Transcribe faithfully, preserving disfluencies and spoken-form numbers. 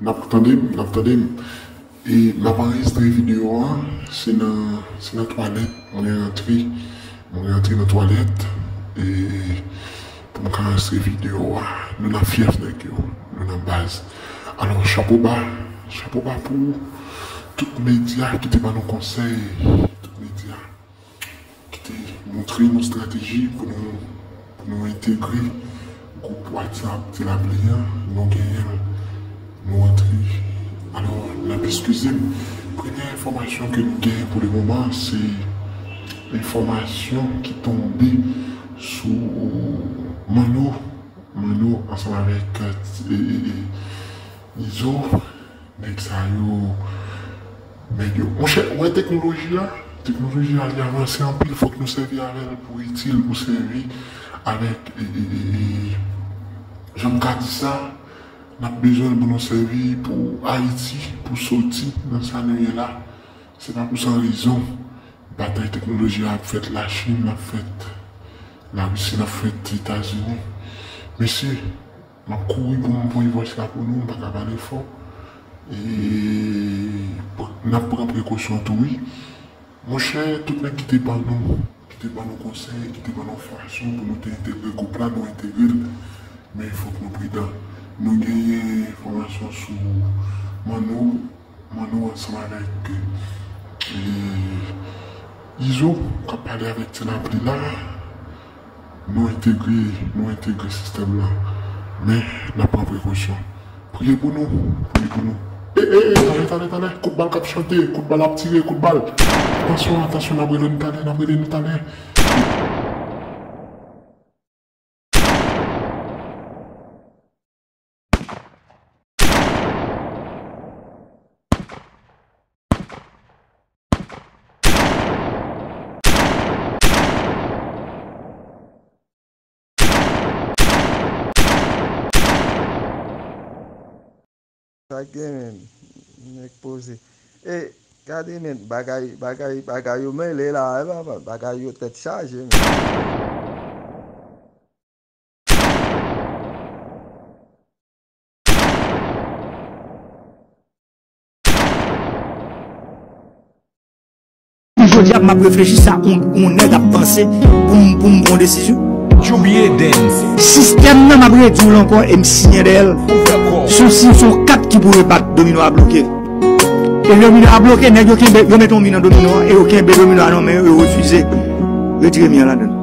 N ap tande m, n ap tande m. E m ap anrejistre videyo a, se nan, se nan twalèt, mwen rantre, mwen rantre nan twalèt, e pou m ka anrejistre videyo a, nou nan fyèf nèg yo, nou nan baz. Alò, chapo ba, chapo ba pou tout medya ki te ban nou konsèy, tout medya ki te montre nou estrateji pou nou, pou nou entegre gwoup WhatsApp Ti Lapli an, nou genyen l, nou antre. Alò, n ap eskize m. Premye enfòmasyon ke nou genyen pou le moman, se enfòmasyon ki tonbe sou Manno, Manno ansanm avèk, e, e, e, Izo. Nèg sa yo, nèg yo. Monchè, ou wè teknoloji a? Teknoloji a, li avanse anpil, fòk nou sèvi avè l pou itil, pou sèvi avèk, e, e, e, e, jan m ka di sa, n ap bezwen l pou nou sèvi pou Ayiti, pou soti nan sa nou ye la. Se pa pou san rezon batay teknoloji a ap fèt Lachin, l ap fèt Larisi, l ap fèt Etazini. Mesye, m ap kouri pou m voye vòs la pou nou, m pa ka pale fò. E n ap pran prekosyon tou, wi. Monchè, tout nèg ki te ban nou, ki te ban nou konsèy, ki te ban nou fason pou nou te entegre gwoup la, nou entegre l. Men fòk nou pridan. Nou genyen enfòmasyon sou Manno, Manno ansanm avèk, e, Izo k ap pale avèk Ti Lapli la. Nou entegre, nou entegre sistèm lan. Men, n ap pran prekosyon. Priye pou nou, priye pou nou. E, e, e, talè, talè, talè. Kout bal k ap chante, kout bal ap tire, kout bal. Atansyon, atansyon, n ap rele nou talè, n ap rele nou talè. Sa k gen, men, nèg poze. E, gade, men, bagay, bagay, bagay yo mele la, e, ba, ba, bagay yo tèt chaje, men. Jodi a m ap reflechi sa yon, yon nèg ap panse pou m, pou m pran yon desizyon. Djoubie Dance. Sistèm nan, m ap redi w l ankò e m siyen dèyè l. Se yon, se yon kat ki pou rebat domino a bloke. E domino a bloke, nèg yo kenbe, yo mete yon mi nan domino an e yo kenbe domino a nan men yo, yo refize retire mi an ladan l.